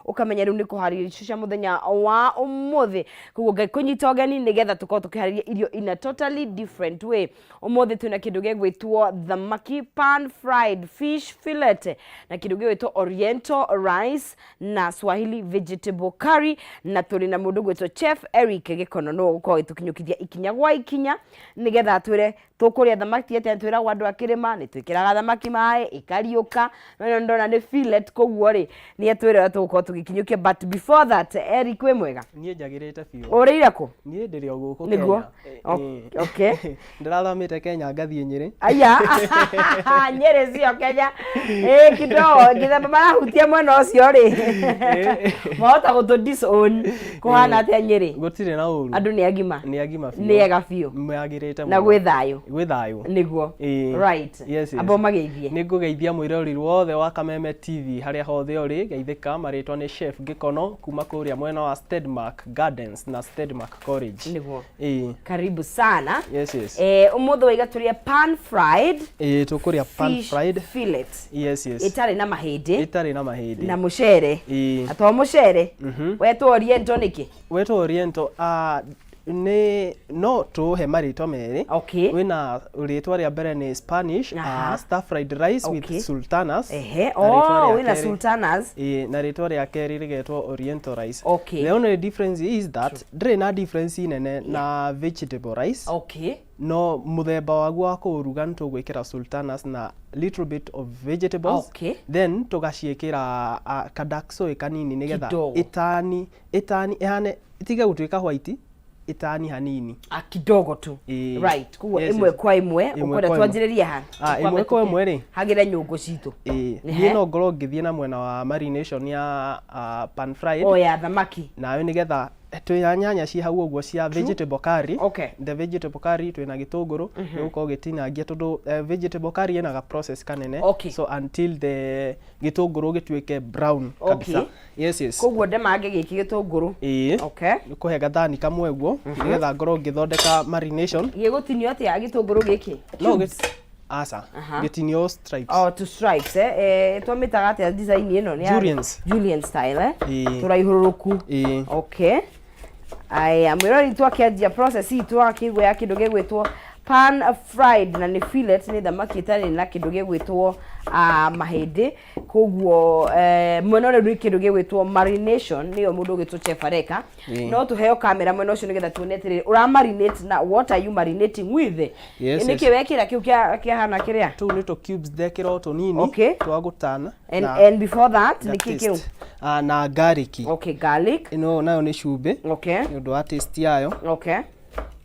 Ũkamenya rĩu nĩ kũharĩria irio cia mũthenya wa ũmũthĩ. Koguo Ngai kũnyita ũgeni nĩgetha tũkorwo tũkĩharĩria irio in a totally different way. Ũmũthĩ twĩna kĩndũ gĩgwĩtwo thamaki pan fried fish fillet na kĩndũ gĩgwĩtwo oriental rice na Swahili vegetable curry, na tũrĩ na mũndũ gwĩtwo Chef Eric Gĩkono, nĩwe ũgũkorwo agĩtũkinyũkithia ikinya gwa ikinya nĩgetha atwĩre tũkũrĩa thamaki atĩa. Twĩragwo andũ a kĩrĩma nĩ twĩkĩraga thamaki maĩ ĩkariũka, no ĩno ndona nĩ fillet, koguo rĩ nĩ atwĩre ũrĩa tũgũkorwo tũgĩkinyũkia. But before that, Eric, wĩ mwega? Niĩ njagĩrĩte biũ. Ũrĩire kũ? Niĩ ndĩrĩ o gũkũ. Nĩguo. Kenya. Okay. Ndĩrathamĩte Kenya ngathiĩ Nyĩrĩ. Aya, Nyĩrĩ cio Kenya ĩ kidogo ngĩthemba marahutia mwena ũcio rĩ, mahota gũtũ disown. Kũhana atĩa Nyĩrĩ? Gũtirĩ na ũru. Andũ nĩ agima? Nĩ agima biũ. Nĩ ega biũ? Magĩrĩte Na mũno. gwĩ thayũ? Gwĩ thayũ. Nĩguo. Ĩĩ. Right. Yes. Amba ũmageithie. Nĩ ngũgeithia mwĩroreri wothe wa Kameme TV harĩa hothe ũrĩ, geithĩka. Marĩtwa nĩ Chef Gĩkono kuma kũrĩa mwena wa Stedmark Gardens na Stedmark College. Nĩguo. Ĩĩ. Karibu sana. Yes. Ũmũthĩ waiga tũrĩe pan fried Ĩĩ, tũkũrĩa pan fish fried fillet Yes. ĩtarĩ na mahĩndĩ ĩtarĩ na mahĩndĩ na mũcere. Ĩĩ. Na to mũcere wetwo oriental nĩkĩ? Wetwo oriental nĩ no tũũhe marĩtwa merĩ. Wĩna rĩtwa rĩa mbere nĩ Spanish stir fried rice with sultanas. Ehe. Na rĩtwa Oh, rĩa wĩna sultanas. Ĩĩ, na rĩtwa rĩa kerĩ rĩgetwo oriental rice. The only difference is that ndĩrĩ na difference nene na vegetable rice, no mũthemba waguo wa kũũruga nĩ tũgwĩkĩra sultanas na little bit of vegetables. Then tũgaciĩkĩra ka dark soy kanini nĩgetha Kidogo. ĩtani ĩtani ĩhane ĩtige gũtuĩka white, ĩtani hanini. A kidogo tu. Ĩĩ. Right, koguo Yes, ĩmwe yes. kwa ĩmwe Ĩmwe ũkwenda kwa ĩmwe. twanjĩrĩrie ha? Ĩmwe kwa ĩmwe rĩ. Hagĩre nyũngũ citũ. Ĩĩ, niĩ no ngorwo ngĩthiĩ na mwena wa marination ya pan fried. O ya thamaki. Nayo nĩgetha twĩna nyanya ci hau ũguo cia vegetable curry. The vegetable curry, twĩna gĩtũngũrũ nĩ gũkorwo gĩtinangia tondũ vegetable curry ĩna ga process kanene. So until the gĩtũngũrũ gĩtuĩke brown kabisa. Yes. Koguo ndemange gĩkĩ gĩtũngũrũ. Ĩĩ. Nĩ kũhe gathani kamwe ũguo nĩgetha ngorwo ngĩthondeka marination. Gĩgũtinio atĩa gĩtũngũrũ gĩkĩ? No Cubes? Aca. Gĩtinio stripes. Oh, to stripes, eh? Twamĩtaga atĩa design ĩno? Nĩ Julians. Julian style, eh? Ĩĩ. Tũraihũrũrũku. Ĩĩ. Okay. Aya, mwĩrori, twakĩanjia process itũ wakĩigua ya kĩndũ gĩgwĩtwo pan fried na nĩ fillet, nĩ thamaki ĩtarĩ na kĩndũ gĩgwĩtwo mahĩndĩ. Koguo mwena ũrĩa nĩ kĩndũ gĩgwĩtwo marination, nĩyo mũndũ ũgwĩtwo chef areka. No tũheo kamera mwena ũcio nĩgetha tuone atĩrĩrĩ, ũra marinate na what are you marinating with? Yes. Nĩkĩ wekĩra kĩu kĩahana kĩrĩa? Tũu nĩ tũ cubes ndekĩra o tũnini twa gũtana. And before that na nĩkĩ kĩu? Taste. Na garlic. Okay, garlic. Ĩno nayo nĩ cumbĩ nĩ ũndũ wa taste yayo.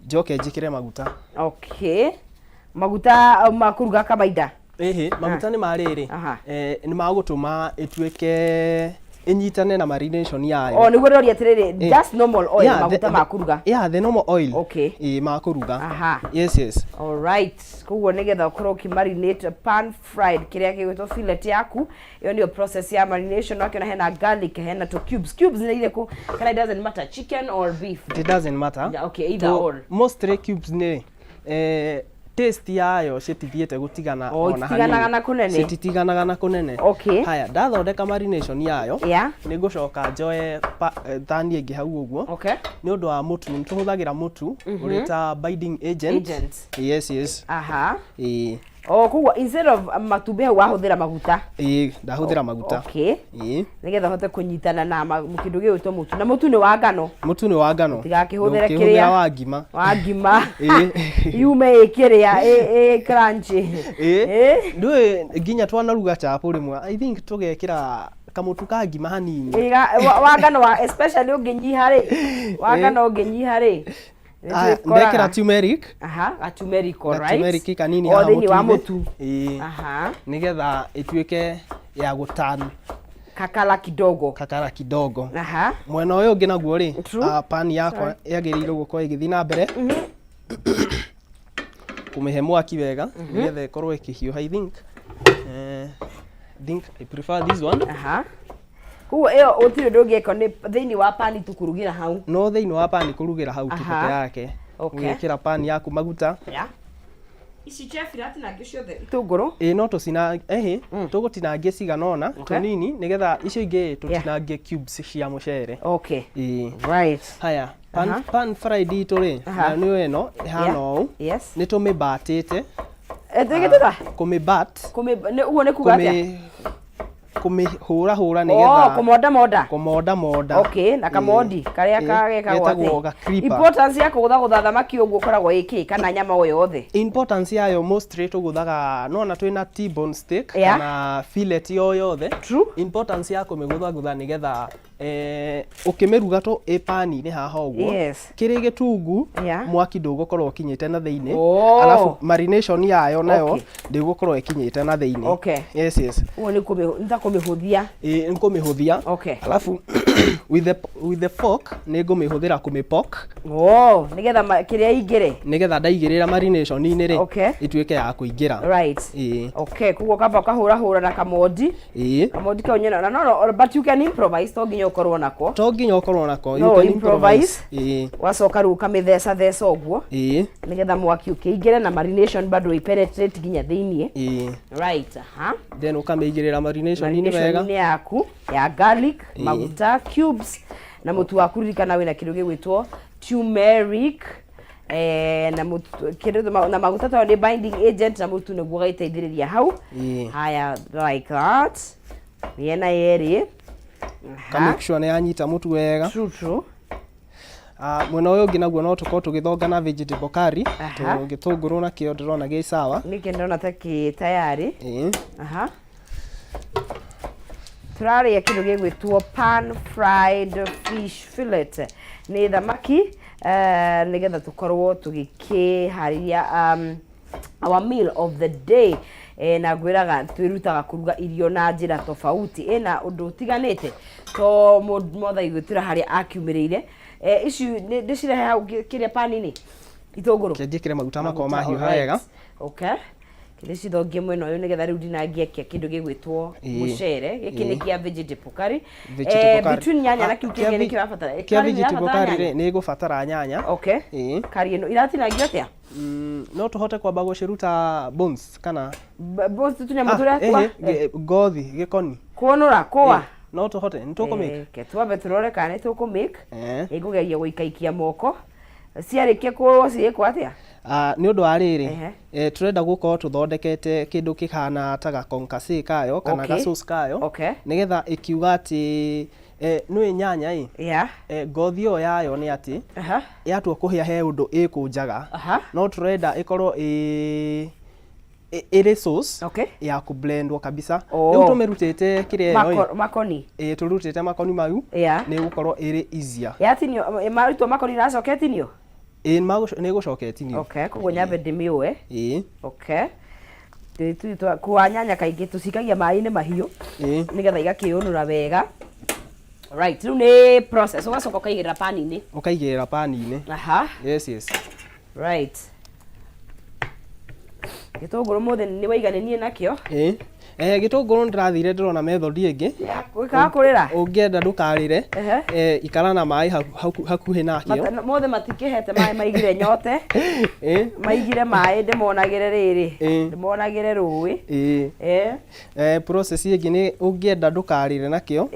Njoke njĩkĩre maguta. Okay, maguta ma kũruga kawaida? Ĩhĩ, maguta nĩ ma rĩrĩ, nĩ magũtũma ĩtuĩke ĩnyitane na marination yayo. O nĩguo ndĩroria atĩrĩrĩ, just normal oil? Yeah, Maguta ma kũruga? Yeah, the normal oil. Okay. Ĩĩ, ma kũruga. Yes. Alright, koguo nĩgetha ũkorwo ũkĩmarinate pan fried kĩrĩa gĩgwĩtwo fillet yaku, ĩyo nĩyo process ya marination. Wakĩona hena garlic, hena tũ cubes. Cubes nĩ irĩkũ, kana it doesn't matter, chicken or beef? It doesn't matter. Yeah, okay, either or. Mostly cubes nĩ taste yayo citithiĩte gũtigana Oh, ona ititiganaga hanini. na kũnene? Cititiganaga na kũnene. Haya, ndathondeka marination yayo, nĩ ngũcoka njoe thani ĩngĩ hau ũguo. Nĩ ũndũ wa mũtu, nĩ tũhũthagĩra mũtu ũrĩ ta binding agent. Agent. Yes. Ĩĩ. Oh, koguo instead of matumbĩ hau wahũthĩra maguta? Ĩĩ, ndahũthĩra maguta. Okay. Ĩĩ. Nĩgetha ũhote kũnyitana na kĩndũ gĩgwĩtwo mũtu, na mũtu nĩ wa ngano? Mũtu nĩ wa ngano. Ndũgakĩhũthĩre Ndũkĩhũthĩra kĩrĩa wa ngima. Wa ngima. Ĩĩ. Yume ĩkĩrĩa ĩ crunchy. Ĩĩ. Ĩĩ. Ndũĩ nginya twanaruga chapo rĩmwe, I think tũgekĩra kamũtu ka ngima hanini. Ĩ, wa ngano wa especially ũngĩnyiha rĩ, wa ngano ũngĩnyiha rĩ, nĩ Aya, twĩkoraga. ndekĩra turmeric. Aha, gaturmeric, all right. Gaturmeric kanini O haha thĩinĩ wa mũtu-inĩ. mũtu. Ĩĩ. Nĩgetha ĩtuĩke ya gũtan Kakala kidogo. Kakara kidogo. Mwena ũyũ ũngĩ naguo rĩ, pan yakwa yagĩrĩirwo gũkorwo ĩgĩthiĩ na mbere kũmĩhe mwaki wega nĩgetha ĩkorwo ĩkĩhiũha. I think I prefer this one. Aha, koguo ĩyo gũtirĩ ũndũ ũngĩka, nĩ thĩinĩ wa pani tu kũrugĩra hau? No thĩinĩ wa pani kũrugĩra hau tu peke yake. Ũgekĩra pani yaku maguta. Ici chef iratinangio ciothe itũngũrũ? Ĩĩ, no tũcina ĩhĩ, tũgũtinangie cigana ũna tũnini nĩgetha icio ingĩ tũtinangie cubes cia mũcere. Ĩĩ. Haya, pan, pan fried itũ rĩ, nayo nĩyo ĩno ĩhana ũũ. Nĩ tũmĩbatĩte. Tũgĩtĩta? Kũmĩbat. Ũguo nĩ kuga atĩa? Kũmĩhũra hũra nĩgetha Oh, kũmonda monda. Kũmonda monda. Okay, na kamondi karĩa kagekagwo Getagwo atĩ? ga clipper. Importance ya kũgũthagũtha thamaki ũguo ũkoragwo ĩkĩ kana nyama o yothe? Importance yayo, mostly tũgũthaga nona twĩna T-bone steak kana fillet o yothe. Importance ya kũmĩgũthagũtha nĩgetha ũkĩmĩruga tũ ĩ pani-inĩ haha ũguo, kĩrĩ gĩtungu, mwaki ndũgũkorwo ũkinyĩte na thĩinĩ. Alafu marination yayo nayo ndĩgũkorwo ĩkinyĩte na thĩinĩ. Yes. Ũguo nĩ nĩ ta kũmĩhũthia. Ĩ, nĩ kũmĩhũthia. Alafu with the fork nĩ ngũmĩhũthĩra kũmĩpoke. Oh, nĩgetha kĩrĩa ingĩre. Nĩgetha ndaigĩrĩra marination-inĩ rĩ, ĩtuĩke ya kũingĩra. Ĩĩ. Okay, koguo kamba ũkahũra hũra na kamondi. Kamondi kau nyona na no, but you can improvise, to nginya ũkorwo nako. To nginya ũkorwo nako. No You can improvise. Ĩĩ. Wacoka rĩu ũkamĩtheca theca ũguo nĩgetha mwaki ũkĩingĩre na marination bado ĩpenetrate nginya thĩiniĩ. Right, aha. Then ũkamĩigĩrĩra marination-inĩ wega. Marination-inĩ yaku ya garlic, maguta, cubes na mũtu waku. Ririkana wĩna kĩndũ gĩgwĩtwo turmeric na mũtu kĩndũ na maguta tondũ nĩ binding agent, na mũtu nĩguo ũgagĩteithĩrĩria hau. Haya, like that, mĩena yerĩ. Ka make sure nĩ yanyita mũtu wega. True true. Ah, mwena ũyũ ũngĩ naguo no tũkorwo tũgĩthonga na vegetable curry. Gĩtũngũrũ nakĩo ndĩrona gĩ sawa. Nĩkĩ ndĩrona ta kĩ tayari. Aha. Tũrarĩa kĩndũ gĩgwĩtwo pan fried fish fillet, nĩ thamaki, nĩgetha tũkorwo tũgĩkĩharĩria our meal of the day. Na ngwĩraga twĩrutaga kũruga irio na njĩra tofauti ĩna ũndũ ũtiganĩte to mothe igwĩtĩra harĩa akiumĩrĩire. Ici ndĩcirehe hau kĩrĩa pani-inĩ itũngũrũ. Reke njĩkĩre maguta makorwo mahiũha wega. Okay, ndĩcithongie mwena ũyũ nĩgetha rĩu ndinangĩakia kĩndũ gĩgwĩtwo mũcere. Gĩkĩ nĩ kĩa vegetable curry. Vegetable curry. Between nyanya na Ah, kĩu kĩa kĩngĩ nĩ kĩrabatara kĩa curry nĩ vegetable ĩrabatara curry nyanya? rĩ, nĩ ĩgũbatara nyanya. Okay. Curry ĩno iratinangio atĩa? No tũhote kwamba gũciruta bones kana Bones tũnyamũ Ah, tũrĩa twa ĩhĩ, ngothi gĩkoni. Kũnũra kũa. No tũhote nĩ tũkũmake. Reke twambe tũrore kana nĩ tũkũmake. Nĩngũgeria gũikaikia moko. Ciarĩkia kũũa ciĩkwo atĩa? Ah, nĩ ũndũ wa rĩrĩ, tũrenda gũkorwo tũthondekete kĩndũ kĩhana ta ga concassé kayo kana ga sauce kayo, nĩgetha ĩkiuga atĩ nĩũĩ nyanya ĩ, ngothi ĩyo yayo nĩ atĩ yatua kũhĩa he ũndũ ĩkũnjaga. No tũrenda ĩkorwo ĩ ĩrĩ sauce ya kũblendwo kabisa. Rĩu tũmĩrutĩte kĩrĩa ĩyo ĩ, Makoni. Ĩ, tũrutĩte makoni mau, nĩ ĩgũkorwo ĩrĩ easier. Yatinio, marutwo makoni iracoka ĩtinio? Ĩ, nĩ ĩgũcoka ĩtinio. Okay, koguo nyambe ndĩmĩũe. Ĩ. Okay. Kũa nyanya kaingĩ tũcikagia maĩ-inĩ mahiũ nĩgetha igakĩũnũra wega. Right, rĩu nĩ process ũgacoka ũkaigĩrĩra pani-inĩ. Ũkaigĩrĩra pani-inĩ. Yes. Right, gĩtũngũrũ mũthĩ nĩ waiganĩnie nakĩo. Ĩ, gĩtũngũrũ nĩndĩrathire ndĩrona method ĩngĩ. Gwĩkaga kũrĩra. Ũngĩenda ndũkarĩre, ikara na maĩ hakuhĩ nakĩo. Mothe matikĩhete maĩ, maigire nyote. Maigire maĩ ndĩmonagĩre rĩrĩ, ndĩmonagĩre rũĩ. Process ĩngĩ nĩ ũngĩenda ndũkarĩre nakĩo,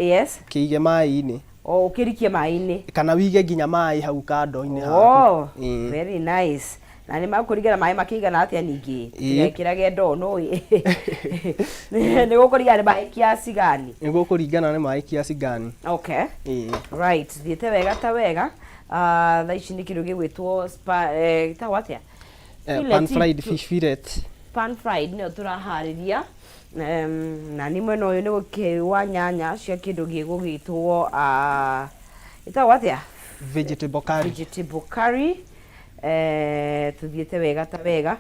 kĩige maĩ-inĩ. O ũkĩrikie maĩ-inĩ. Kana wige nginya maĩ hau kando-inĩ haku. Oh, very nice. Na nĩ makũringana maĩ makĩigana atĩa ningĩ? Tigekĩrage ndoo nũĩ. Nĩ gũkũringana nĩ maĩ kiasi gani? Nĩ gũkũringana nĩ maĩ kiasi gani. Okay. Right, thiĩte wega ta wega. Ah, thaa ici nĩ kĩndũ gĩgwĩtwo gĩtagwo atĩa? Fillet. Pan fried fish fillet. Pan fried nĩyo tũraharĩria. Na nĩ mwena ũyũ nĩ gũkĩwa nyanya cia kĩndũ gĩgũgĩtwo ĩtagwo atĩa? Vegetable curry. Vegetable curry. Tũthiĩte wega ta wega.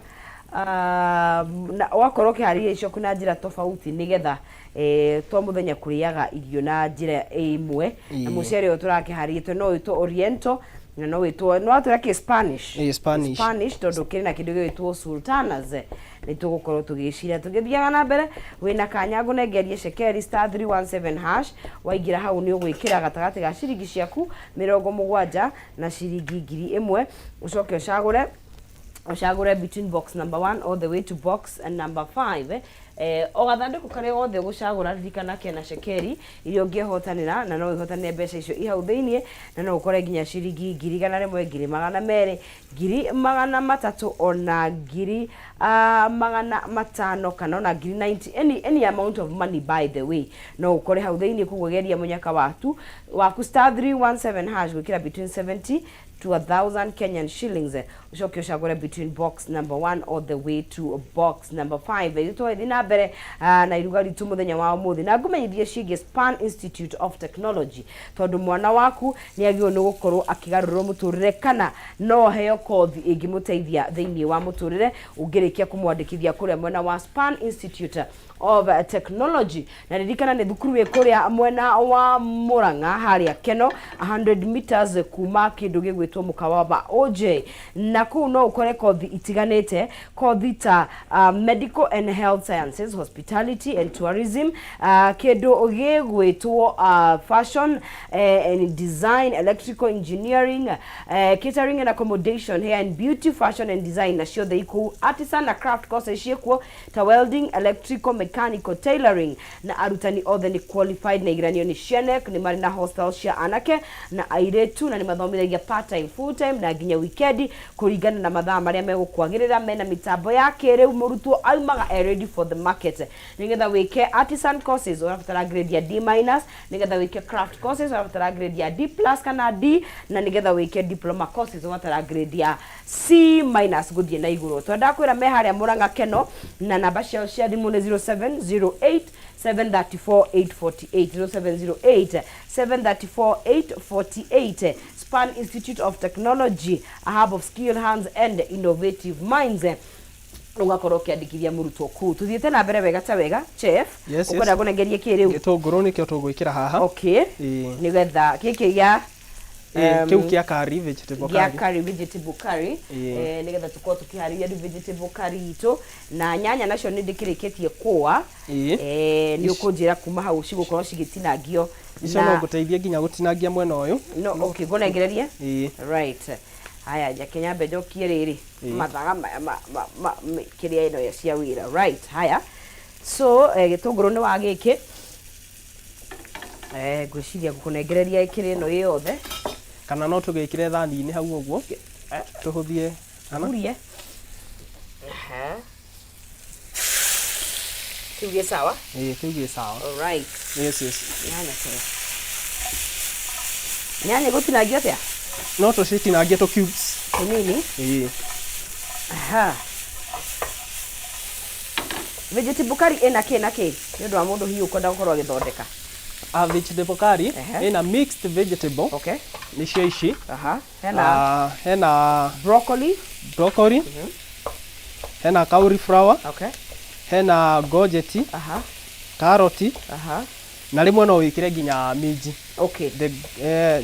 Na wakorwo ũkĩharĩria icio na njĩra tofauti nĩgetha to mũthenya kũrĩaga irio na njĩra ĩmwe. Na mũcere ũyũ tũrakĩharĩria no wĩtwo oriental na no wĩtwo no watwĩra kĩ Spanish. Ĩĩ, Spanish. Spanish tondũ kĩrĩ na kĩndũ gĩgwĩtwo sultanas. Nĩ tũgũkorwo tũgĩciria tũgĩthiaga na mbere. Wĩna kanya ngũnengerie cekeri *317#. Waingĩra hau nĩ ũgwĩkĩra gatagatĩ ga ciringi ciaku 70 na ciringi 1000, ũcoke ũcagũre. Ũcagũre between box number 1 all the way to box number 5. O gathandũkũ karĩa gothe ũgũcagũra, ririkana kena cekeri iria ũngĩhotanĩra, na no ũhotanĩre mbeca icio i hau thĩiniĩ, na no ũkore nginya ciringi 100,000, 200,000, 300,000, ona 500,000, kana ona 90,000, any amount of money, by the way, no ũkore hau thĩiniĩ. Koguo geria mũnyaka waku *317#, gwĩkĩra between 70 to 1000 Kenyan shillings, ucoke ũcagũre between box number 1 all the way to box number 5. Ithuĩ twathiĩ na mbere na iruga ritũ mũthenya wa ũmũthĩ, na ngũmenyithie ciĩgiĩ Span Institute of Technology, tondũ mwana waku nĩ agĩrĩirwo nĩ gũkorwo akĩgarũrĩrwo mũtũrĩre, kana no aheo kothi ĩngĩmũteithia thĩinĩ wa mũtũrĩre ũngĩrĩkia kũmwandĩkithia kũrĩa mwena wa Span Institute of Technology. Na ririkana nĩ thukuru ĩ kũrĩa mwena wa Murang'a, harĩa Keno, 100 meters kuma kĩndũ gĩgwĩtwo mũkawa wa OJ. Na kũu no ũkore kothi itiganĩte, kothi ta medical and health sciences, hospitality and tourism, kĩndũ gĩgwĩtwo fashion and design, electrical engineering, catering and accommodation, hair and beauty, fashion and design, na ciothe ikũu. Artisan na craft courses ciĩkuo ta welding, electrical, mechanical, tailoring, na arutani othe nĩ qualified na igeranio nĩ cia KNEC. Nĩ marĩ na hostel cia anake na airĩtu, na nĩ mathomithagia part time, full time, na nginya wikendi kũringana na mathaa marĩa megũkwagĩrĩra. Mena mĩtambo ya kĩrĩu, mũrutwo aumaga e ready for the market. Nĩgetha wĩke artisan courses ũrabatara grade ya D minus, nĩgetha wĩke craft courses ũrabatara grade ya D plus kana D, na nĩgetha wĩke diploma courses ũrabatara grade ya C minus gũthiĩ na igũrũ. Twendaga kwĩra me harĩa Mũrang'a Keno, na namba ciao cia thimũ nĩ 0708 734 848, 0708 734 848. Span Institute of Technology, a hub of skilled hands and innovative minds. Ũgakorwo ũkĩandĩkithia mũrutwo kũu. Tũthiĩte na mbere wega ta wega, chef. Yes. Ũkwenda kũnengeria kĩ rĩu? Gĩtũngũrũ nĩkĩo tũgwĩkĩra haha. Okay. Ĩĩ. Nĩgetha gĩkĩ gĩa Kĩu kĩa curry, vegetable gĩa curry. Curry, vegetable curry. Ĩĩ. Nĩgetha tũkorwo tũkĩharĩria rĩu vegetable curry itũ, na nyanya nacio nĩ ndĩkĩrĩkĩtie kũa. Nĩ ũkũnjĩra kuma hau cigũkorwo cigĩtinangio. Icio no ngũteithie nginya gũtinangia mwena ũyũ. No okay, ngũnengererie. Ĩĩ. Right, haya, njake nyambe njokie rĩrĩ. Ĩĩ. Mathaga kĩrĩa ĩno ya cia wĩra. Right, haya, so gĩtũngũrũ nĩ wa gĩkĩ, ngwĩciria ngũkũnengereria ĩkĩrĩ ĩno ĩ yothe. Kana no tũgĩkĩre thani-inĩ hau ũguo tũhũthie kana? Hurie. Aha. Kĩu gĩ sawa. Ĩĩ, kĩu gĩ sawa. Alright. Yes. Nyanya kĩrĩ nyanya ĩgũtinangio atĩa? No tũcitinangie tũ cubes. Tũnini. Ĩĩ. Aha. Vegetable curry ĩna kĩ na kĩ, nĩ ũndũ wa mũndũ hihi ũkwenda gũkorwo agĩthondeka? A vegetable curry ĩna mixed vegetable, nĩcio ici. Aha, hena? Ah, hena broccoli. Broccoli, hena cauliflower, hena courgette, karoti, na rĩmwe no wĩkĩre nginya minji.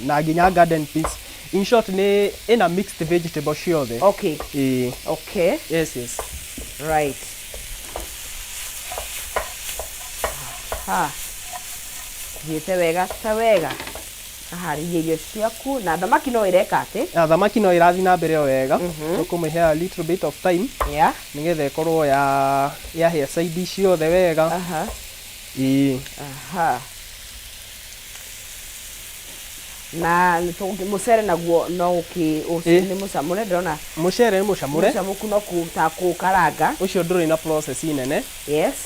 Na nginya garden peas. In short, nĩ ĩna mixed vegetable ciothe. Ĩĩ. Yes. Right, ha, thiĩte wega ta wega. Aharĩria irio ciaku, na thamaki no ĩreka atĩ? Na thamaki no ĩrathiĩ na mbere o wega. Tũkũmĩhe a little bit of time nĩgetha ĩkorwo ya yahĩa side ciothe wega. Ĩĩ. Aha, na mũcere naguo no ũkĩ nĩ mũcamũre, ndĩrona. Mũcere nĩ mũcamũre. Mũcamũku, no ta kũũkaranga. Ũcio ndũrĩ na process nene.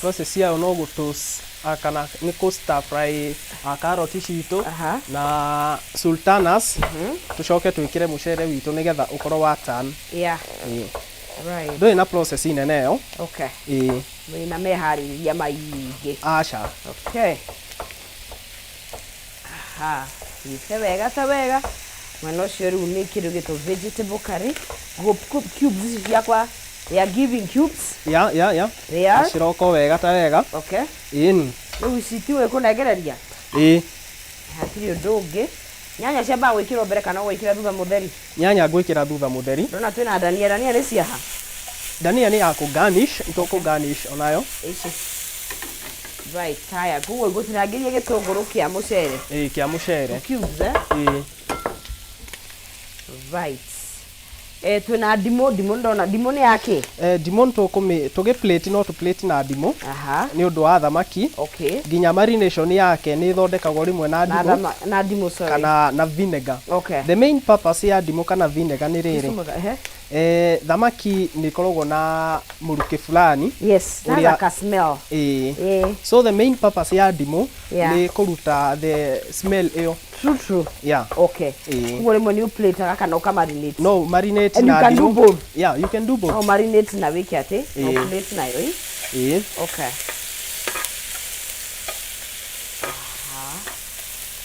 Process yayo no gũ toast, kana nĩ kũ stir fry karoti citũ na sultanas, tũcoke twĩkĩre mũcere witũ nĩgetha ũkorwo wa turn. Ĩĩ. Ndũrĩ na process nene ĩyo. Ĩĩ. Wĩna meharĩrĩria maingĩ? Aca. Okay. Aha, thiĩte wega ta wega mwena ũcio. Rĩu nĩ kĩndũ gĩtwo vegetable curry. Cubes ici ciakwa, they are giving cubes. Ya. They are Ciroko wega ta wega. Ĩni. Rĩu ici tiwe kũnengereria? Ĩĩ. Hatirĩ ũndũ ũngĩ. Nyanya ciambaga gwĩkĩrwo mbere kana ũgwĩkĩra thutha mũtheri? Nyanya ngwĩkĩra thutha mũtheri. Ndona twĩna dania. Dania nĩ ciaha? Dania nĩ ya kũ garnish, nĩ tũkũ garnish onayo. Ici, right. Haya, koguo ngũtinangĩria gĩtũngũrũ kĩa mũcere. Ĩĩ, kĩa mũcere. Cubes, eh? Ĩĩ. Right. Twĩna ndimũ, ndimũ ndona ndimũ nĩ yakĩ? Ndimũ nĩtũkũmĩ tũgĩ plate no tũ plate na ndimũ nĩ ũndũ wa thamaki. Nginya marination yake nĩ ĩthondekagwo rĩmwe na Na ndimũ na ndimũ, sorry. Kana na vinegar. The main purpose ya ndimũ kana vinegar nĩ rĩrĩ, Kisumu, ehe. Thamaki nĩ ĩkoragwo na mũrukĩ fulani Yes, ũrĩa that's a smell. Ĩĩ. So the main purpose ya ndimũ nĩ kũruta the smell ĩyo. True, true. Ĩĩ. Koguo rĩmwe nĩ ũplataga kana ũkamarinate. No marinate And you na can do ndimũ. both. Yeah, you can do both. No marinate na wĩke atĩ, no Ĩĩ. plate nayo ĩ. Ĩĩ. Okay. Aha.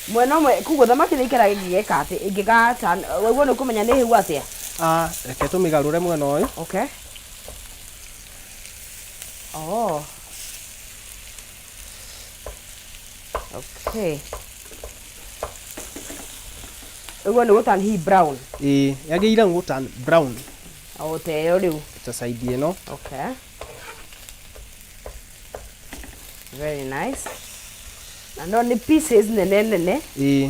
Mwena ũmwe koguo thamaki nĩ ikaraga ĩngĩgeka atĩ ĩngĩgata waigua nĩ ũkũmenya nĩ hĩu atĩa? Ah, reke tũmĩgarũre mwena ũyũ. Okay. Oh. Okay. Ũguo nĩ gũturn hihi brown. Ĩĩ, yagĩrĩire gũ turn brown. O ta ĩyo rĩu. Ta side ĩno. Okay. Very nice. Na no nĩ pieces nene nene. Ĩĩ.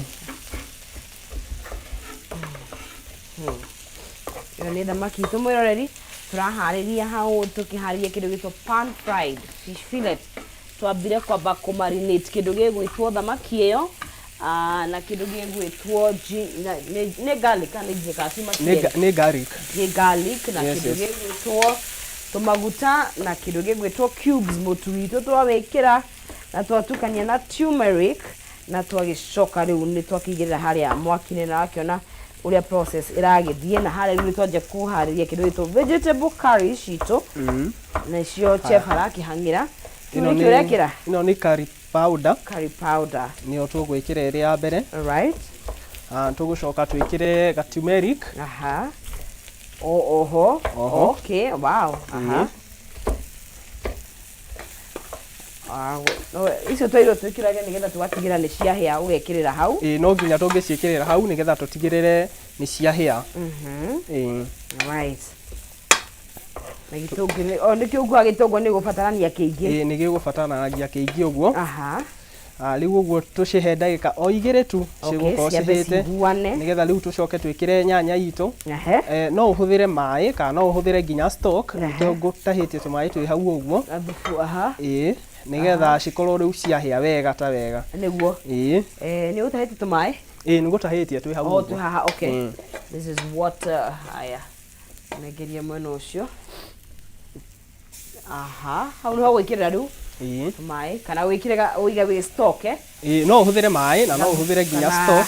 Ĩyo nĩ thamaki itũ mwĩroreri tũraharĩria hau tũkĩharĩria kĩndũ gĩtwo pan fried fish fillet. Twambire kwamba kũmarinate kĩndũ gĩgwĩtwo thamaki ĩyo na kĩndũ gĩgwĩtwo nĩ garlic kana nĩ ginger kana ciuma Nĩ cierĩ? Nĩ garlic. Nĩ garlic na kĩndũ gĩgwĩtwo tũmaguta na kĩndũ gĩgwĩtwo cubes, mũtu witũ twawĩkĩra na twatukania na turmeric na twagĩcoka rĩu nĩ twakĩigĩrĩra harĩa mwaki-inĩ na wakĩona ũrĩa process ĩragĩthiĩ, na harĩa rĩu nĩ twanjia kũharĩria kĩndũ gĩtwo vegetable curry citũ, nacio chef arakĩhang'ĩra. Kĩu Ĩno nĩkĩo ũrekĩra? Ĩno nĩ curry powder. Curry powder. Nĩyo tũgwĩkĩra ĩrĩ ya mbere. Tũgũcoka twĩkĩre ga turmeric. Aha. O, oho. Oho. Okay, wow. Aha. Ah, no, icio twairwo twĩkĩrage nĩgetha tũgatigĩra nĩ ciahĩa ũgekĩrĩra hau. Ĩĩ, no nginya tũngĩciĩkĩrĩra hau nĩgetha tũtigĩrĩre nĩ ciahĩa. Ĩĩ. Right. Na gĩtũngũrũ, o nĩkĩo nguga gĩtũngũrũ nĩ gũbatarania kĩingĩ. Ĩĩ, nĩ gĩgũbataranagia kĩingĩ ũguo. Rĩu ũguo tũcihe ndagĩka o 2 tu cigũkorwo ciambe cihĩte ciguane. Nĩgetha rĩu tũcoke twĩkĩre nyanya itũ. No ũhũthĩre maĩ kana no ũhũthĩre nginya stock, nĩkĩo ngũtahĩtie tũmaĩ twĩ hau ũguo. Gathubu, aha. Ĩĩ, nĩgetha cikorwo rĩu ciahĩa wega ta wega. Nĩguo. Ĩĩ. Nĩ ũtahĩtie tũmaĩ? Ĩĩ, nĩ ngũtahĩtie twĩ hau Oh, ũguo. twĩ haha, okay. This is what, haya. Nengeria mwena ũcio. Aha, hau nĩho gwĩkĩrĩra rĩu. Ĩĩ. Maĩ kana wĩkĩre ũige wĩ stock, eh? Ĩĩ, no ũhũthĩre maĩ na no ũhũthĩre nginya Kana stock.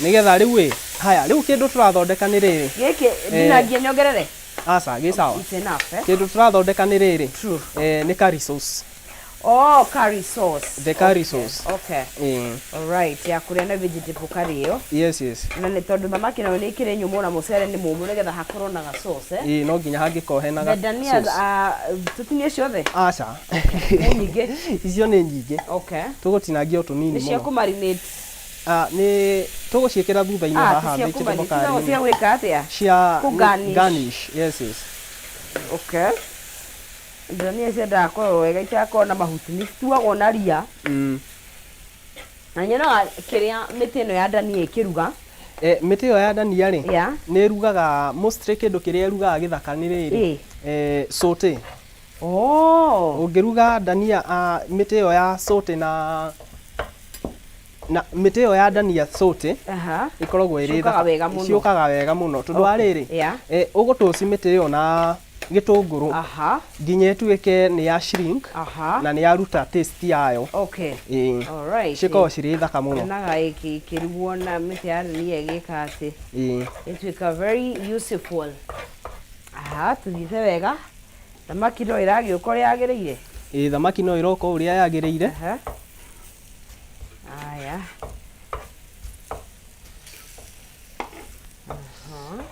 Nĩgetha rĩu ĩ, haya, rĩu kĩndũ tũrathondeka nĩ rĩrĩ. Gĩkĩ ndinangie nyongerere? Aca, gĩ sawa. It's enough, eh? Kĩndũ tũrathondeka nĩ rĩrĩ. True. Nĩ curry sauce. Oh, curry sauce. The curry sauce. Okay. Ĩĩ. All right, ya kũrĩa na vegetable curry ĩyo. Yes. Na nĩ tondũ thamaki nayo nĩ ĩkĩrĩ nyũmũ na mũcere nĩ mũmũ nĩgetha hakorwo na ga sauce, eh? Ĩĩ, no nginya hangĩkorwo hena ga The dania, sauce. Tũtinie ciothe? Aca. Nĩ nyingĩ. Icio nĩ nyingĩ. Okay. Tũgũtinangia o tũnini Nĩ cia mũno. kũmarinate. Nĩ tũgũciĩkĩra thutha-inĩ haha Ti cia vegetable kũmarinate. curry-inĩ. Cia gwĩka atĩa? Cia Kũ-garnish. garnish. Yes. Okay. Ndania ciendaga kũrorwo wega itigakorwo na mahuti, nĩ cituagwo na ria. Na nyonaga kĩrĩa mĩtĩ ĩno ya ndania ĩkĩruga. Mĩtĩ ĩyo ya ndania rĩ, nĩ ĩrugaga mostly kĩndũ kĩrĩa ĩrugaga gĩthaka nĩ rĩrĩ. Saute. Ũngĩruga ndania, mĩtĩ ĩyo ya saute na mĩtĩ ĩyo ya ndania saute, ĩkoragwo ĩrĩ Ciũkaga thaka. wega mũno. Ciũkaga wega mũno. Tondũ wa rĩrĩ, ũgũtũci mĩtĩ ĩyo na gĩtũngũrũ nginya ĩtuĩke nĩ ya shrink na nĩ yaruta taste yayo. Okay. Ĩĩ. All right. Cikoragwo cirĩ thaka mũno. Nyonaga ĩkĩrugwo na mĩtĩ ya ndania ĩgĩka atĩ. Ĩĩ. Ĩtuĩka very useful. Aha, tũthiĩte wega. Thamaki no ĩragĩũka ũrĩa yagĩrĩire? Ĩĩ, thamaki no ĩroka ũrĩa yagĩrĩire. Aha. Aya.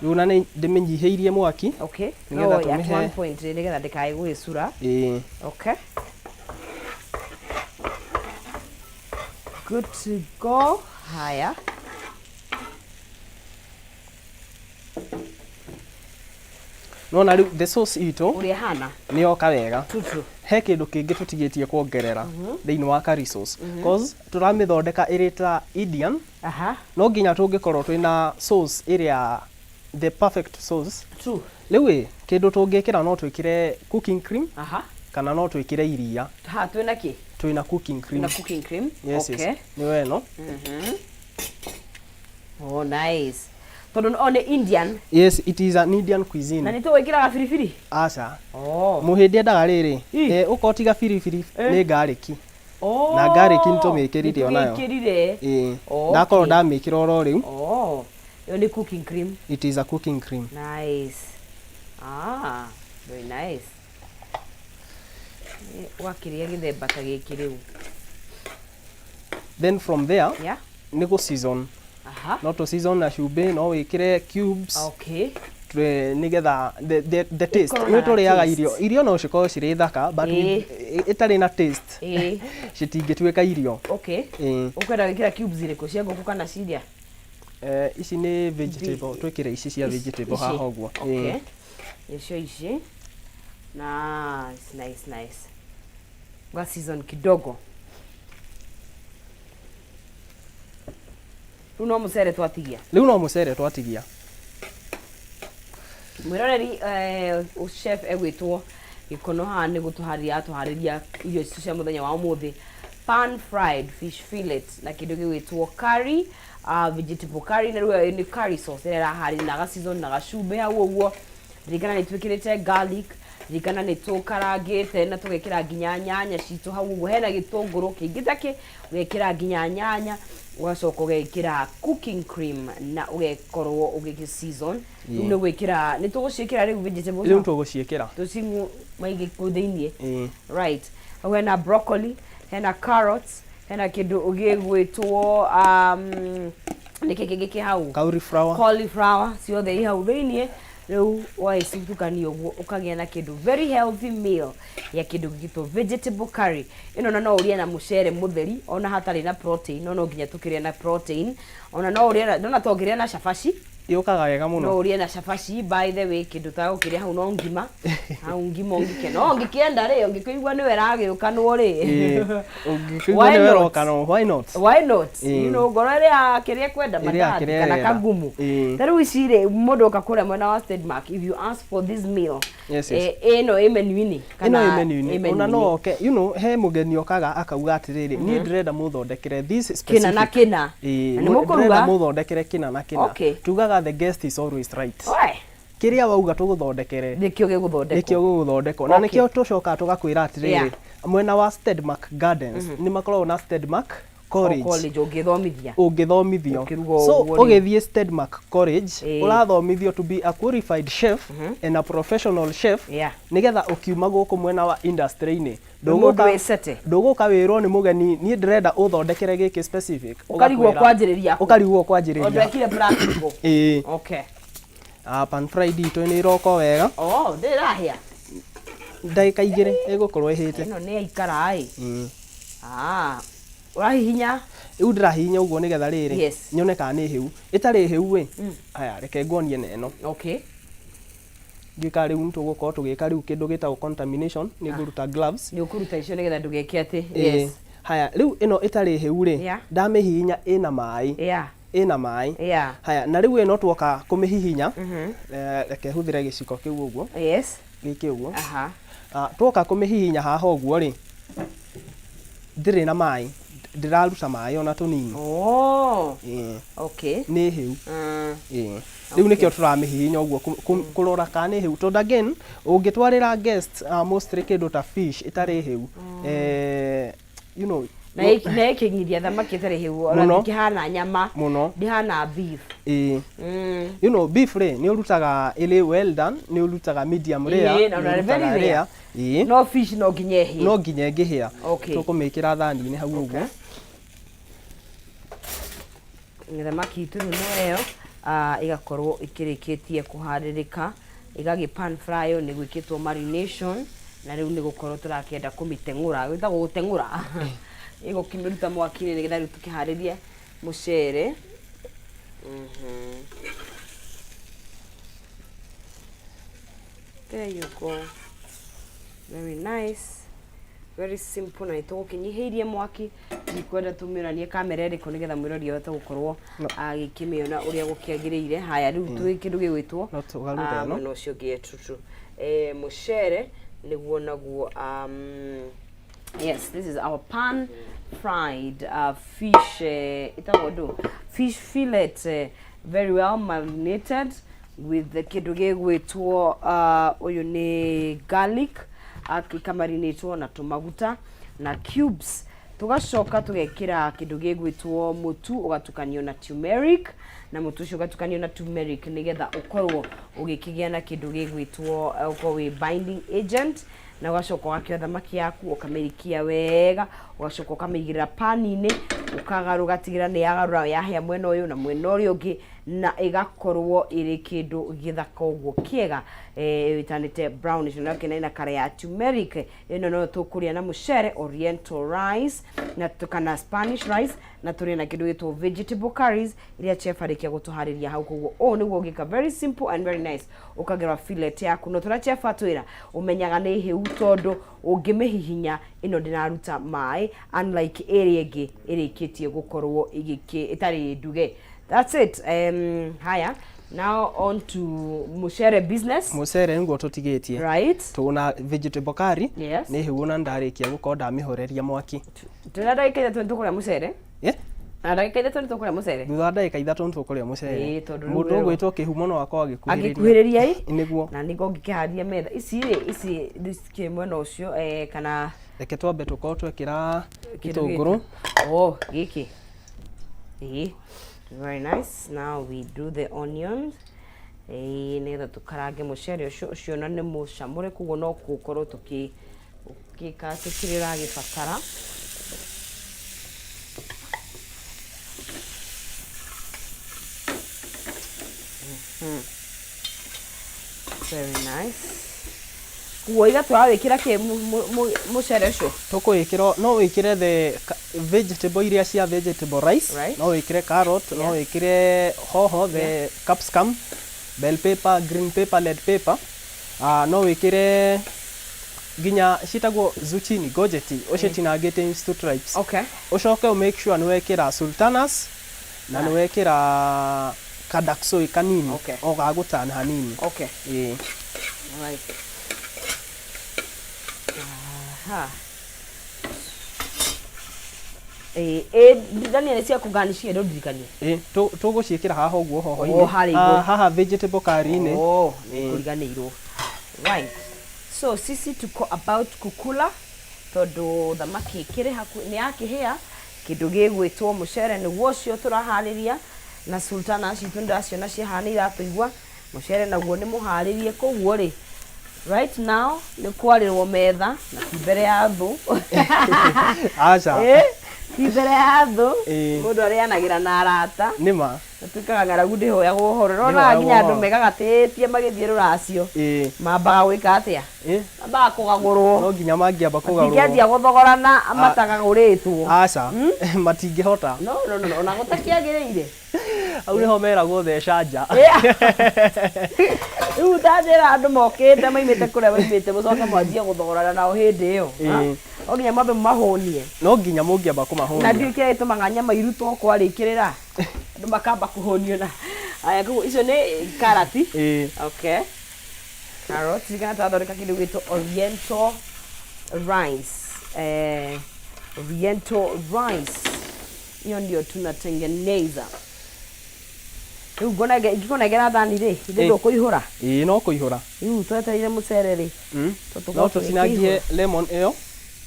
Rĩu na nĩ ndĩmĩnyihĩirie mwaki. Okay. Nĩgetha No, at tũmĩhe one point nĩgetha ndĩkae gũgĩcura. Ĩĩ. Okay. Good to go. Haya. Nona rĩu the sauce itũ ũrĩa hana nĩ yoka wega. Tutu. He kĩndũ kĩngĩ tũtigĩtie kuongerera thĩinĩ wa curry sauce. Cause tũramĩthondeka ĩrĩ ta Indian. No nginya tũngĩkorwo twĩna sauce ĩrĩa The perfect sauce. True. Rĩu ĩ kĩndũ tũngĩkĩra, no twĩkĩre cooking cream kana no twĩkĩre iria. Ha twĩna kĩ? Twĩna cooking cream. Na cooking cream. Yes. Nĩyo ĩno. Oh, nice, tondũ o nĩ Indian. Yes, it is an Indian Na cuisine. nĩ tũgwĩkĩra gabiribiri? Aca. Oh. Mũhĩndĩ endaga rĩrĩ, ũkorwo tiga biribiri nĩ garlic. Oh. Na garlic nĩtũmĩkĩrire onayo. Nĩtũmĩkĩrire. Ĩĩ. Okay. Ndakorwo ndamĩkĩra oro rĩu. Oh, ĩyo nĩ cooking cream. It is a cooking cream. Nice. Ah, very nice. Wakĩrĩa gĩthemba ta gĩkĩ rĩu. Then from there nĩ gũ season. No tũ season na cumbĩ, no wĩkĩre cubes nĩgetha the taste. Ĩkorwo Nĩ na tũrĩaga taste. irio no cikorwo cirĩ thaka, but ĩtarĩ na taste citingĩtuĩka irio. Ĩĩ. Ũkwenda gwĩkĩra cubes irĩkũ, cia ngũkũ kana ciria? Ici nĩ vegetable, twĩkĩre ici cia vegetable haha ũguo. Okay. Nĩcio ici. Nice, nice, nice. Ga season kidogo. Rĩu no mũcere twatigia. Rĩu no mũcere twatigia. Mwĩroreri, chef egwĩtwo Gĩkono haha nĩ gũtũharĩria atũharĩria irio icio cia mũthenya wa ũmũthĩ, pan fried fish fillet na kĩndũ gĩgwĩtwo curry, vegetable curry, na rĩu nĩ curry sauce ĩrĩa ĩraharĩria na ga season na gacumbĩ hau ũguo. Ririkana nĩ twĩkĩrĩte garlic, ririkana nĩ tũkarangĩte na tũgekĩra nginya nyanya citũ hau ũguo, hena gĩtũngũrũ kĩingĩ ta kĩ, ũgekĩra nginya nyanya, ũgacoka ũgekĩra cooking cream na ũgekorwo ũgĩgĩ season. Rĩu nĩ gwĩkĩra, nĩ tũgũciĩkĩra rĩu vegetables? Rĩu tũgũciĩkĩra. Tũcing'u maingĩ kũu thĩiniĩ. Ĩĩ. Right, hau hena broccoli, hena carrots, hena kĩndũ gĩgwĩtwo nĩkĩ kĩngĩ kĩ hau? Cauliflower. Cauliflower, ciothe i hau thĩiniĩ. Rĩu wagĩcitukania ũguo ũkagĩa na kĩndũ very healthy meal ya kĩndũ gĩgĩtwo vegetable curry ĩno. Na no ũrĩe na mũcere mũtheri ona hatarĩ na protein, no no nginya tũkĩrĩe na protein. Ona no ũrĩe na, ndona to ũngĩrĩa na cabaci. Yũkaga wega No mũno. Ũrĩe na cabaci. By the way, kĩndũ ta gũkĩrĩa hau no ngima hau, ngima ũngĩke no ũngĩkĩenda rĩ, ũngĩkĩigua nĩwe ĩragĩũkanwo rĩ. Ĩĩ. Ũngĩkĩigua Why nĩwe not? ũrokanwo, why not? Why not? Ngoro ĩrĩa kĩrĩa kwenda Ĩrĩa mandathi kĩrĩa kana ĩrenda. kagumu. Ta rĩu ici rĩ, mũndũ oka kũrĩa mwena wa Stedmark, if you ask for this meal, Yes. ĩno ĩ menu-inĩ? Ĩno ĩ menu-inĩ. Ona menu-inĩ. no oke, he mũgeni okaga akauga atĩrĩrĩ, niĩ ndĩrenda mũthondekere this Kĩna na specific. kĩna. Ĩĩ, Na nĩ mũkũruga? ndĩrenda mũthondekere kĩna na kĩna. Tugaga the guest is always right. Oe, Kĩrĩa wauga tũgũthondekere nĩkĩo gĩgũthondekwo. Nĩkĩo gũgũthondekwo, na nĩkĩo tũcokaga tũgakwĩra atĩrĩrĩ, mwena wa Stedmark Gardens nĩ makoragwo na Stedmark College. O college ũngĩthomithia. Ũngĩthomithio. Ũkĩruga So ũguo rĩ. ũgĩthiĩ Stedmark College, ũrathomithio to be a qualified chef and a professional chef, nĩgetha ũkiuma gũkũ mwena wa industry-inĩ Mũndũ wĩcete. Ndũgũka wĩrwo nĩ mũgeni, niĩ ndĩrenda ũthondekere gĩkĩ specific. Ũkarigwo Ũgakwĩra- kwanjĩrĩria kũ. Ũkarigwo Tondũ kwanjĩrĩria. ekire practical. Ĩĩ. Okay. Pan fried itũ nĩ ĩroka wega. Oh, ndĩrahĩa. Ndagĩka 2 ĩgũkorwo ĩhĩte. Ĩno nĩ yaikara ĩ. Ah, ũrahihinya? Rĩu ndĩrahihinya ũguo nĩgetha rĩrĩ nyone kana nĩ hĩu. Ĩtarĩ hĩu ĩ, aya reke nguonie na ĩno. Ndiũĩ kana rĩu nĩtũgũkorwo tũgĩka rĩu kĩndũ gĩtagwo contamination, nĩ ngũruta gloves. Nĩ ũkũruta icio nĩgetha ndũgeke atĩ. Ĩĩ. Haya, rĩu ĩno ĩtarĩ hĩu rĩ, ndamĩhihinya ĩna maĩ. Ĩna maĩ. Haya, na rĩu ĩno tuoka kũmĩhihinya, reke hũthĩre gĩciko kĩu ũguo, gĩkĩ ũguo. Ah, tuoka kũmĩhihinya haha ũguo rĩ, ndĩrĩ na maĩ, ndĩraruta maĩ ona tũnini. Oh. Ĩĩ. Nĩ hĩu. Ĩĩ. Rĩu nĩkĩo tũramĩhihinya ũguo kũrora kana nĩ hĩu, tondũ again ũngĩtwarĩra guest mostly kĩndũ ta fish ĩtarĩ hĩu, Na na ĩkĩngiria thamaki ĩtarĩ hĩu ona Mũno. ndĩkĩhana nyama. Mũno. Ndĩhana beef. Ĩĩ. Beef rĩ, nĩ ũrutaga ĩrĩ well done, nĩ ũrutaga medium rare, Ĩĩ, na nĩ ona ũrutaga very rare. rare. Ĩĩ. No fish no nginya ĩhĩe. No nginya ĩngĩhĩa. Tũkũmĩkĩra thani-inĩ hau ũguo. Thamaki itũ rĩu no ĩyo, ĩgakorwo ĩkĩrĩkĩtie kũharĩrĩka, ĩgagĩ pan fry, nĩ gwĩkĩtwo marination, na rĩu nĩ gũkorwo tũrakĩenda kũmĩteng'ũra, gwĩtagwo gũteng'ũra, ĩgũkĩmĩruta mwaki-inĩ nĩgetha rĩu tũkĩharĩrie mũcere. There you go. Very nice. Very simple, na nĩtũgũkĩnyihĩirie mwaki. Ndikwenda tũmĩonanie kamera ĩrĩkũ nĩgetha mwĩrori ahote gũkorwo agĩkĩmĩona ũrĩa gũkĩagĩrĩire. Haya, rĩu twĩ kĩndũ gĩgwĩtwo No tũgarũre ĩno. Mwena ũcio ũngĩ, true, true. Mũcere nĩguo naguo, yes, this is our pan fried fish, ĩtagwo ndũ, fish fillet, very well marinated with the kĩndũ gĩgwĩtwo, ũyũ nĩ garlic, ĩkamarinĩtwo na tũmaguta na cubes. Tũgacoka tũgekĩra kĩndũ gĩgwĩtwo mũtu ũgatukanio na turmeric, na mũtu ũcio ũgatukanio na turmeric nĩgetha ũkorwo ũgĩkĩgĩa na kĩndũ gĩgwĩtwo, ũkorwo wĩ binding agent. Na ũgacoka ũgakĩoya thamaki yaku, ũkamĩrikia wega, ũgacoka ũkamĩigĩrĩra pani-inĩ, ũkagarũra, ũgatigĩrĩra nĩ yagarũra, yahĩa mwena ũyũ na mwena ũrĩa ũngĩ, na ĩgakorwo ĩrĩ kĩndũ gĩthaka ũguo kĩega, ĩtanĩte brownish, na kĩna ĩna kara ya turmeric. Ĩno no tũkũrĩa na mũcere, oriental rice na kana Spanish rice, na tũrĩe na kĩndũ gĩtwo vegetable curries iria chef arĩkia gũtũharĩria hau. Koguo ũũ nĩguo ũngĩka, very simple and very nice. Ũkagera fillet yaku, no tũrĩa chef atwĩra, ũmenyaga nĩ hĩu tondũ ũngĩmĩhihinya ĩno ndĩraruta maĩ, unlike ĩrĩa ĩngĩ ĩrĩkĩtie gũkorwo ĩgĩkĩ ĩtarĩ nduge. That's it. Haya, now on to mucere business. Mũcere nĩguo tũtigĩtie. Tuna vegetable curry. Nĩ hĩu, na ndarĩkia gũkorwo ndamĩhoreria mwaki. Twĩna ndagĩka 3 nĩ tũkũrĩa mũcere. Na ndagĩka 3 nĩ tũkũrĩa mũcere. Thutha wa ndagĩka 3 nĩ tũkũrĩa mũcere. Ĩĩ, tondũ rĩu mũndũ ũgwĩtwo kĩhumo no akorwo agĩkuhĩrĩria. Agĩkuhĩrĩria ĩ. Nĩguo. Na nĩguo ngĩkĩharĩria metha ici rĩ, ici cikĩrĩ mwena ũcio, kana Reke twambe tũkorwo twekĩra kĩndũ gĩtũngũrũ. Gĩkĩ. Oh, gĩkĩ. Ĩĩ. Very nice. Now we do the onions. Ĩĩ, nĩgetha tũkarange mũcere ũcio ũcio na nĩ mũcamũre, koguo no gũkorwo tũkĩ ũkĩka atĩ kĩrĩa ũragĩbatara. Very nice. Koguo iga tũrawĩkĩra kĩ mũcere ũcio? Tũkũĩkĩra, no wĩkĩre the vegetable iria cia vegetable rice. No wĩkĩre carrot, no wĩkĩre hoho, the capsicum, bell pepper, green pepper, red pepper. No wĩkĩre nginya ciĩtagwo zucchini, courgette, ũcitinangĩte into stripes. Ũcoke ũ make sure nĩ wekĩra sultanas na nĩ wekĩra kadaksoi kanini, o ga gũtana hanini. Ĩĩ. Right. Aha. Ĩĩ, ĩ ndania nĩ cia kũgarnishia, ndũndirikanie. Ĩĩ, tũgũciĩkĩra haha ũguo hoho-inĩ. Oh, harĩa igũrũ. Ah, haha vegetable curry-inĩ. Oh, nĩkũriganĩirwo. Right. So sisi tuko about kukula tondũ thamaki ĩkĩrĩ hakuhĩ nĩ yakĩhĩa. Kĩndũ gĩgwĩtwo mũcere nĩguo ũcio tũraharĩria, na sultana citũ nĩndĩraciona ciĩ haha nĩ iratũigua. Mũcere naguo nĩ mũharĩrie, koguo rĩ, right now nĩ kwarĩrwo metha, na ti mbere ya thũ. Aca. Ĩ, ti mbere ya thũ. Ĩĩ. Mũndũ arĩanagĩra na arata. Nĩ ma. Gũtuĩkaga ng'aragu ndĩhoyagwo ũhoro. Ũronaga Ndĩhoyagwo nginya andũ ũhoro. megagatĩtie magĩthiĩ rũracio, mambaga gwĩka atĩa? Mambaga kũgagũrwo. No nginya mangĩamba kũgarũrwo. Matingĩanjia gũthogorana matagagũrĩtwo. Aca, matingĩhota. No, no, no, ona gũtakĩagĩrĩire. Hau nĩho meragwo theca nja. Rĩu ndanjĩra andũ mokĩte maimĩte kũrĩa maimĩte, mũcoke mwanjie gũthogorana nao hĩndĩ ĩyo. No nginya mwambe mũmahũnie. No nginya mũngĩamba Na kũmahũnia. Ndiũĩ kĩrĩa gĩtũmaga nyama irutwo kwarĩkĩrĩra, andũ makamba kũhũnio. Na aya, koguo icio nĩ karati. Ĩĩ. Okay, carrot. Ririkana tũrathondeka kĩndũ gĩtwo oriental rice. Oriental rice, hiyo ndio tunatengeneza rĩu. Ingĩkũnengera thani rĩ, ithe ndũkũihũra? Ĩĩ, no kũihũra. Rĩu twetereire mũcere rĩ, tũkorwo No tũtinangie lemon ĩyo.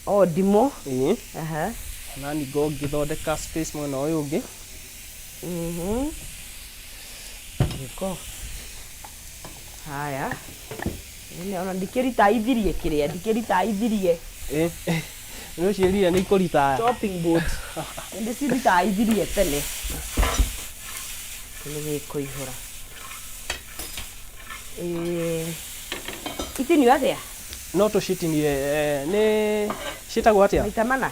O ndimũ. Ĩĩ. Aha. Na ningĩ ngĩthondeka space mwena ũyũ ũngĩ. Gĩko. Haya. Nĩ ona ndikĩritaithirie kĩrĩa, ndikĩritaithirie. Ĩĩ, nĩ ũciĩrire nĩ ikũritaya. Chopping board. Ndĩciritaithirie tene. Nĩ gĩkũihũra. Ĩĩ. Itinio atĩa? No tũcitinie, nĩ ciĩtagwo atĩa? Maita mana?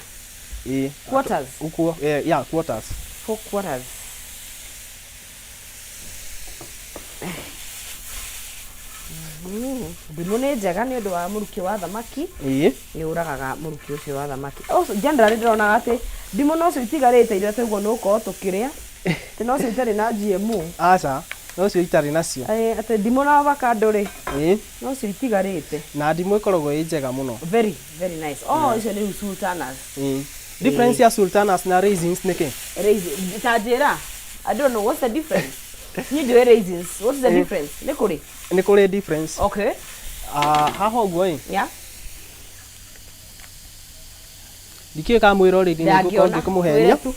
Ĩĩ. Quarters. Ũguo, yeah, quarters. Four quarters. Ndimũ nĩ njega nĩ ũndũ wa mũrukĩ wa thamaki. Ĩĩ. Nĩ ũragaga mũrukĩ ũcio wa thamaki. Also, generally ndĩronaga atĩ ndimũ nocio itigarĩte iria twaigua nĩ gũkorwo tũkĩrĩa, atĩ nocio itarĩ na GMO. Aca, nocio itarĩ nacio. Ĩĩ, atĩ ndimũ na avocado rĩ, Ĩĩ. nocio itigarĩte. Na ndimũ ĩkoragwo ĩ njega mũno. Very, very nice. Oh, icio nĩ sultanas. Ĩĩ. Difference ya sultanas na raisins nĩ kĩ? Raisin, ta njĩra. I don't know what's the difference. Niĩ ndiũĩ raisins. What's the difference? Nĩ kũrĩ? Nĩ kũrĩ difference. Okay. Ah, haha ũguo ĩ, Yeah. ndikĩũĩ kana mwĩroreri nĩ ngũkorwo Ndangĩona. ngĩkũmũhenia. Twĩre tu.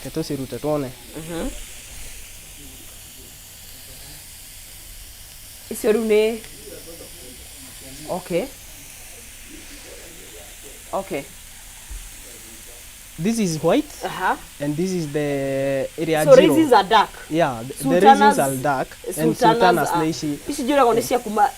Reke tũcirute tuone. Icio rĩu nĩ Okay. Okay. This is white and this is the ĩrĩa So njirũ. raisins are dark. Yeah, the Sultanas- raisins are dark and sultanas nĩ ici ici njũragwo nĩ cia kuma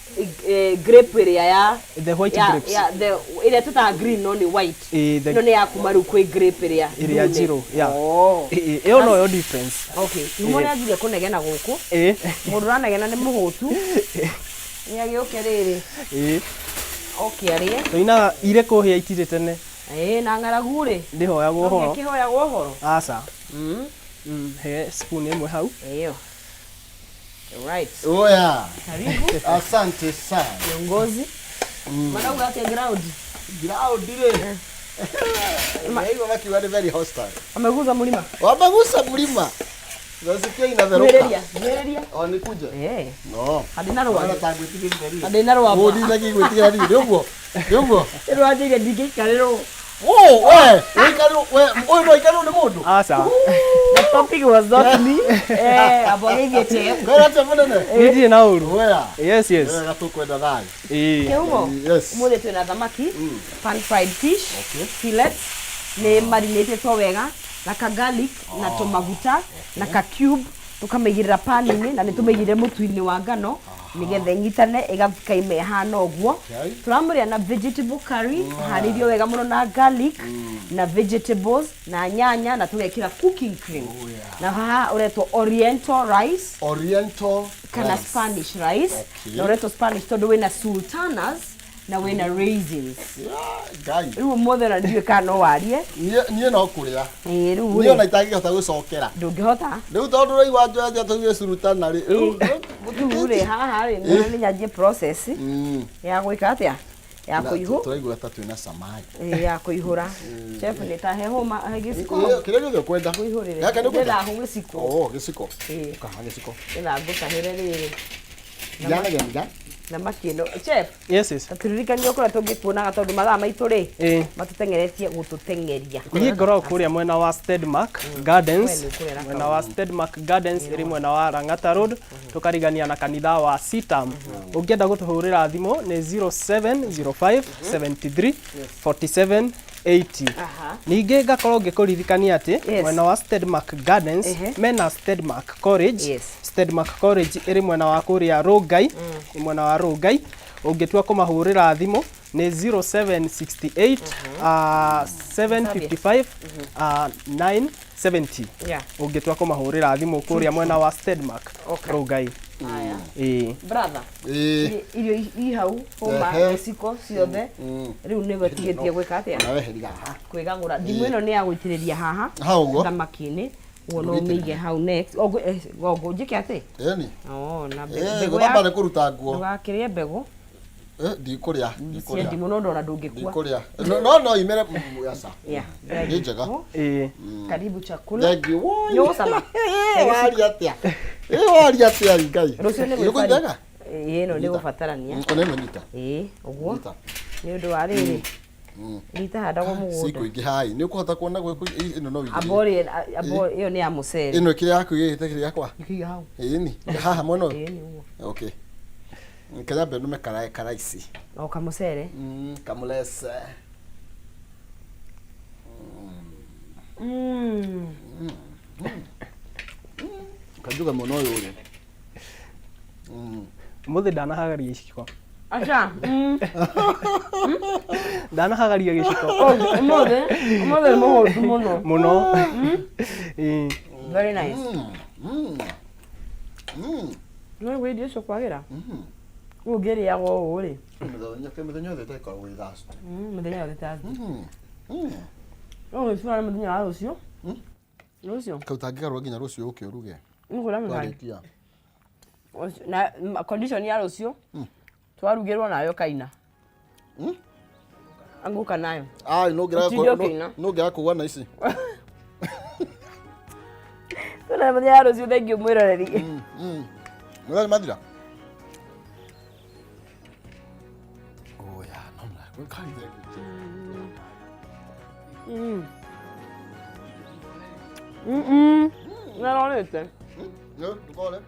grape ĩrĩa ya the white ya, grapes. ya the ĩrĩa tũtaga green no nĩ white. Ĩĩ, the Ĩno nĩ ya kuma rĩu kwĩ grape ĩrĩa ĩrĩa ndune. njirũ, yeah. Oh. Ĩĩ, ĩyo noyo difference. Okay. Kiumo nĩ anjirie kũnegena gũkũ. Ĩĩ. Mũndũ ũranegena nĩ mũhũtu. Nĩ agĩũke rĩrĩ. Ĩĩ. Oke arĩe. Tũinaga irĩ kũhĩa itirĩ tene. Ĩĩ na ng'aragu rĩ. Ndĩhoyagwo ũhoro. Kĩhoyagwo ũhoro. Aca. He spoon ĩmwe hau. Ĩyo. Right. Oya, Karibu asante sana. kiongozi. Marauga atĩa ground? Ground rĩ. Naigua makiuga nĩ very hostile. Ameguza mlima. Wamegusa mlima. Nasikia inatheruka. Mwĩrĩria, mwĩrĩria. O nikuje. Eh. No. Handĩ na rwamba. Ona ta ngwĩtigĩrire rĩ. Handĩ na rwamba. Ũndindagia gwĩtigĩra rĩ, nĩ ũguo. Nĩ ũguo. Rwanjĩire ndingĩikarĩrwo. Oh, we, ũikarĩrwo, we, ũyũ no aikarĩrwo nĩ mũndũ. Aca. The topic was not me. Eh, amba geithie chef. Kwĩra atĩa mũnene? Niĩ ndirĩ na ũru. Oya. Yes, yes. Wega tũkwenda thayũ. Ĩĩ. Kĩhumo. Yes. Ũmũthĩ twĩna thamaki, pan fried fish, fillets, nĩ marinĩtĩtwo wega na ka garlic na tũmaguta na ka cube tũkamĩigĩrĩra pan-inĩ na nĩ tũmĩigĩrĩre mũtu-inĩ wa ngano nĩgetha ĩnyitane ĩgakaima ĩhana ũguo. Okay. Tũramũrĩa na vegetable curry harĩirio wega mũno na garlic na vegetables na nyanya na tũgekĩra cooking cream. Na haha ũretwo oriental rice Oriental kana rice. Spanish rice. Okay. Na ũretwo Spanish tondũ wĩna sultanas na wĩna raisins. Yeah, Ngai. Rĩu ũmũthĩ ona ndiũĩ kana no warie. Niĩ no kũrĩa. Ĩĩ rĩu Niĩ ona rĩ itangĩhota gũcokera. ndũngĩhota. Rĩu tondũ ũraigua njoete tũthiĩ sultana rĩ. Rĩu Rĩu rĩ haha rĩ nĩ nyanjie process ya gwĩka atĩa ya kũihũ Tũraigua ta twĩna samaki. Ĩĩ, ya kũihũra. Chef nĩ ta he hũma he gĩciko. Kĩrĩa gĩothe ũkwenda. Ngũihũrĩre. Gaka nĩ ũkwenda? Ndĩrenda hũ gĩciko. Oh, gĩciko. Ĩĩ. Ũkaha gĩciko. Ndĩrenda ngũtahĩre rĩrĩ. Ndiranegenia. Thamaki ĩno. Chef, Yes, yes. tũririkanie kũrĩa tũngĩkuonaga tondũ mathaa maitũ rĩ Ĩĩ. matũteng'eretie gũtũteng'eria. Niĩ ngoragwo kũrĩa mwena wa Stedmark Gardens, We nĩ ũkũrera mwena wa Stedmark Gardens ĩrĩ mwena wa Lang'ata Road, tũkarigania na kanitha wa CITAM. Ũngĩenda gũtũhũrĩra thimũ nĩ 0705 73 47 80. Aha. Ningĩ ngakorwo ngĩkũririkania atĩ Yes. mwena wa Stedmark Gardens Ehe. mena Stedmark College. Yes. Stedmark College ĩrĩ mwena wa kũrĩa Rongai, mwena wa Rongai. Ũngĩtua kũmahũrĩra thimũ nĩ 0768 755 970. Yeah. Ũngĩtua kũmahũrĩra thimũ kũrĩa mwena wa Stedmark Okay. Rongai. Haya. Ĩĩ. Brother, Ĩĩ. irio i hau hũma Ehe. gĩciko ciothe rĩu nĩwe tigĩtie gwĩka atĩa Na weheria haha. kwĩgagũra ndimũ ĩno nĩ ya gũitĩrĩria haha Hau ũguo. thamaki-inĩ ũguo no ũmĩige hau next njĩke atĩ Ĩni. Oh, na Ĩĩ, mbegũ gũthamba ya nĩ kũruta nguo. ndũgakĩrĩe mbegũ Ndikũrĩa, cia ndikũrĩa. ndimũ no ndona ndũngĩkua. Ndikũrĩa. No no imere aca. Yeah. Nĩ njega. Ĩĩ. Karibu chakula. Thank you. Woi. Nĩ ũgũcama? Waria atĩa? Ĩĩ, waria atĩa Ngai? Rũciũ nĩ Nĩ ũkũnjega? Ĩĩ, ĩno nĩ gũbatarania. Ona ĩno nyita. Ĩĩ, ũguo. Nyita. Nĩ ũndũ wa rĩrĩ. Rita handagwo mũgũnda. Ciko ingĩ hai. Nĩ ũkũhota kuona gwĩkũ ĩno no Amba ũigĩrĩre. ũrĩe, amba ĩyo nĩ ya mũcere. Ĩno ĩkĩrĩ yaku ĩgĩte kĩrĩ yakwa. Ĩkĩiga hau. Ĩni. Haha mwena ũyũ. Ĩĩ, nĩ ũguo. Okay. Kanyambe ndume karae karaisi. O kamũcere. Kamulese. Kanjuga mwena ũyũ ũrĩ. Ũmũthĩ ndanahagaria gĩciko. Aca. Ndanahagaria gĩciko. Ũmũthĩ, ũmũthĩ nĩ mũhũtu mũno. Mũno. Ĩĩ. Very nice. Nĩ wĩirio icio kwagĩra? Rĩu ũngĩrĩaga ũũ rĩ. Mĩthenya mĩthenya yothe ĩtakoragwo ĩ Thursday. Mĩthenya yothe Thursday. No rũciũ nĩ mũthenya wa rũciũ. Rũciũ. Kau tangĩgarũra nginya rũciũ ũke ũruge. Nĩngũra mĩgate. Twarĩkia. Rũciũ- Na condition ya rũciũ twarugĩrwo nayo kaina. Angũka nayo. Ai, no ngĩraga Ũtinde ũkĩina. no ngĩraga kũgwa na ici. Tuna mũthenya wa rũciũ, thank you mwĩroreri. Mũthenya mathira. Oh yeah, no no. Kai thank you. Narorĩte. Yo, ndukore.